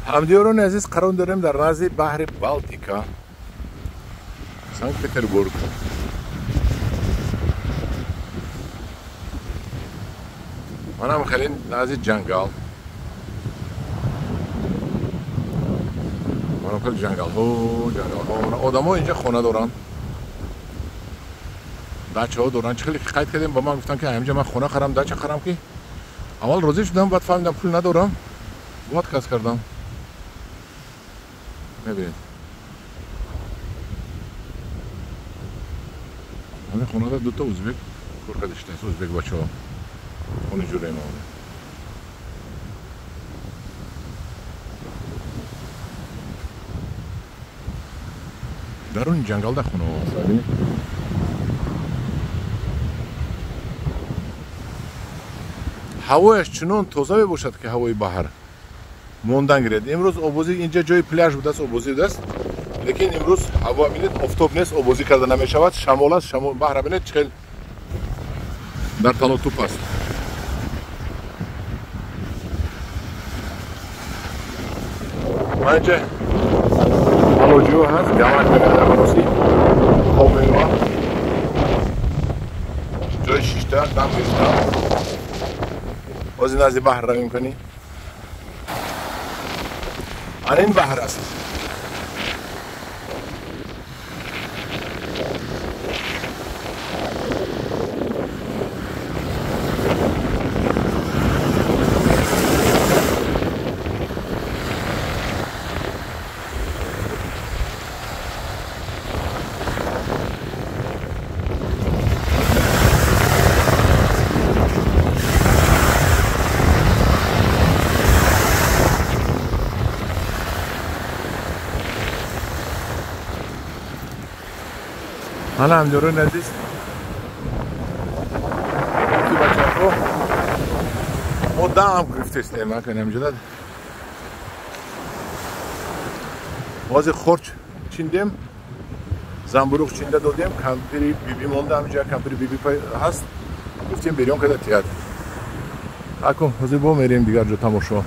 Ҳамдиёрони азиз, қарор дорем дар назди баҳри Балтика, Санкт-Петербург. Манам хеле назди ҷангал. Манам хеле ҷангалҳо, ҷангалҳо. Одамо инҷа хона доранд. Дачаҳо доранд. Чӣ хеле қайд кардем, ба ман гуфтанд, ки ҳаминҷа ман хона харам, дача харам, ки аввал розӣ шудам, баъд фаҳмидам пул надорам, отказ кардам. Мебинед. Ҳамин хонада дута узбек кор карда шудааст, узбек бачаҳо. Хони ҷураи ма. Даруни ҷангалда хонаҳо аст, мебинед? Ҳавояш чунон тоза мебошад, ки ҳавои баҳр мондан гиред. Имрӯз обозӣ инҷа ҷои пляж будааст, обозӣ будааст, лекин имрӯз ҳаво бинед, офтоб нест, обозӣ карда намешавад, шамол аст, шамол баҳра бинед, чӣ хел дар талотуп аст. Ман инҷа алоҷиҳо ҳаст, гамак мегардам бароси хоб меоям, ҷои шишта дам гирифтам. Бози назди баҳр равем кунӣ. Ан ин баҳр аст. Ана ҳамдиёрони азиз, ки бачаҳо мо дам гирифтестем, ҳамҷода ҳозир хорч чиндем, замбуруғ чинда додем, кампири биби монда, ҳамҷа кампири биби ҳаст, гуфтем берён када тият. Акун ҳозир бо мерем дигар ҷо тамошо.